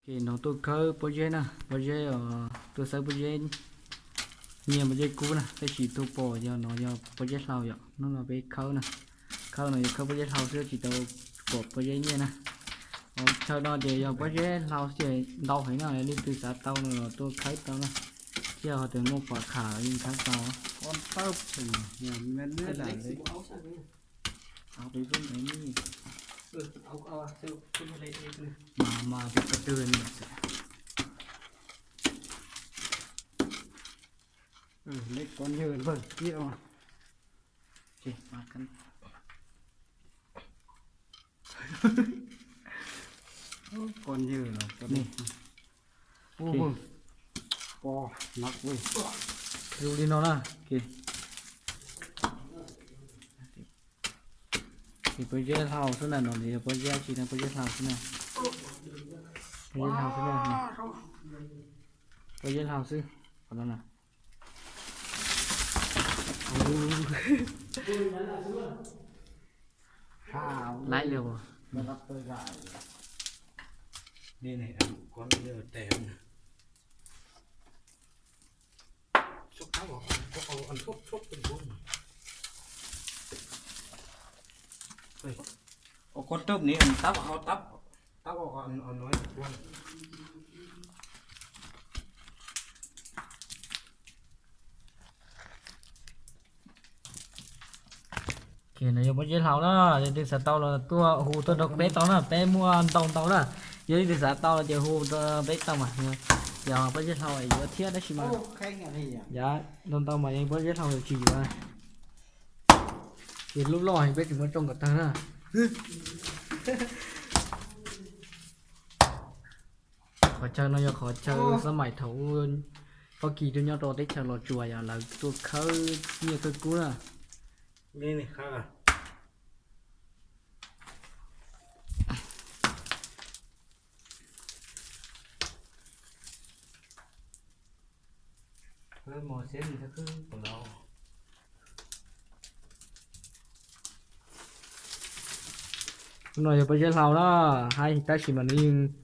Ces no tuaj khawb pob zeb na, pob zeb, tuaj xawb pob zeb nyiaj pob zeb kub na, tab sis tuaj pom yog no yog pob zeb hlau yom. Hnub no peb khawb na, khawb no yog khawb pob zeb hlau xwb tsis tau pom pob zeb nyiaj na. Chaw no ces yog pob zeb hlau xwb ces ntau heev na, leej twg xav tau no los tuaj khawb tau na, thiab ho tias muaj pom kham los yeej khawb tau. Mas mas tus ko twg ni xwb. Leb kov ywg npawg kiab. Kov ywg los kov, ub, kov nag ua zoo li no na. Ces pob zeb hlau xwb na, no yog pob zeb tsis na, pob zeb hlau xwb na. Pob zeb hlau xwb na, pob zeb hlau xwb. Qhov no na. Laib li. Ua koj tawb ni tab tab tab. Ces no yog pob zeb hlau na, yog leej twg xav tau los tuaj hu tuaj nrog peb tau na, peb muaj ntau ntau na. Yog leej twg xav tau los ces hu peb tau mas. Yog pob zeb hlau yuav thiab tab sis mas, yog ntau ntau mas yog pob zeb hlau yuav tsis yuav. Ces lub loj heev peb tsis muab tsoo kom tag na. Qhov chaw no yog qhov chaw xab maim thaum Fab Kis tuaj nyob rau teb chaws Los Tsuas, yog lawv tuaj khawb nyiaj khawb kub na. No yog pob zeb hlau na, hais tab sis mas nws yeej